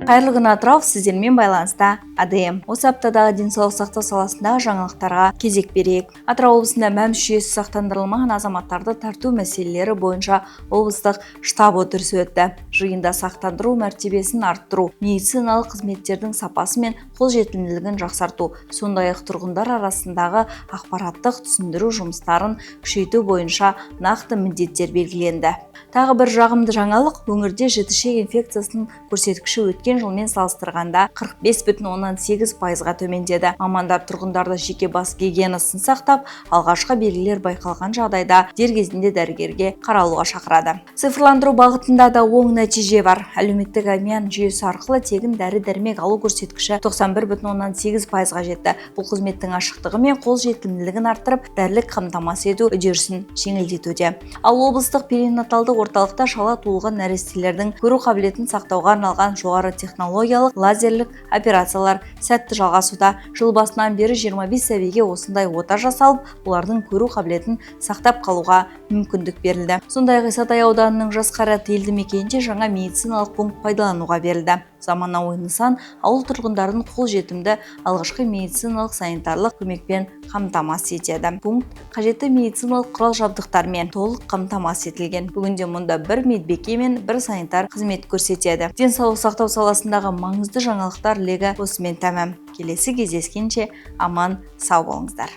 Қайырлы күн, Атырау! Сіздермен байланыста АДМ. Осы аптадағы денсаулық сақтау саласындағы жаңалықтарға кезек берейік. Атырау облысында МӘМС жүйесі сақтандырылмаған азаматтарды тарту мәселелері бойынша облыстық штаб отырысы өтті. Жиында сақтандыру мәртебесін арттыру, медициналық қызметтердің сапасы мен қолжетімділігін жақсарту, сондай-ақ тұрғындар арасындағы ақпараттық түсіндіру жұмыстарын күшейту бойынша нақты міндеттер белгіленді. Тағы бір жағымды жаңалық: өңірде жітішек инфекциясының көрсеткіші өткен жылмен салыстырғанда 45,8%-ға төмендеді. Мамандар тұрғындарды жеке бас гигиенасын сақтап, алғашқы белгілер байқалған жағдайда дер кезінде дәрігерге қаралуға шақырады. Цифрландыру бағытында да оң нәтиже бар. Әлеуметтік әмиян жүйесі арқылы тегін дәрі-дәрмек алу көрсеткіші 91,8%-ға жетті. Бұл қызметтің ашықтығы мен қолжетімділігін арттырып, дәрілік қамтамасыз ету үдерісін жеңілдетуде. Ал облыстық перинаталдық орталықта шала туылған нәрестелердің көру қабілетін сақтауға арналған жоғары технологиялық лазерлік операциялар сәтті жалғасуда. Жыл басынан бері 25 сәбиге осындай ота жасалып, олардың көру қабілетін сақтап қалуға мүмкіндік берілді. Сондай-ақ Исатай ауданының Жасқайрат елді мекенінде жаңа медициналық пункт пайдалануға берілді. Заманауи нысан ауыл тұрғындарын қолжетімді алғашқы медициналық санитарлық көмекпен қамтамасыз етеді. Пункт қажетті медициналық құрал жабдықтармен толық қамтамасыз етілген. Бүгінде мұнда бір медбике мен бір санитар қызмет көрсетеді. Денсаулық сақтау саласындағы маңызды жаңалықтар легі осымен тәмам. Келесі кездескенше аман сау болыңыздар.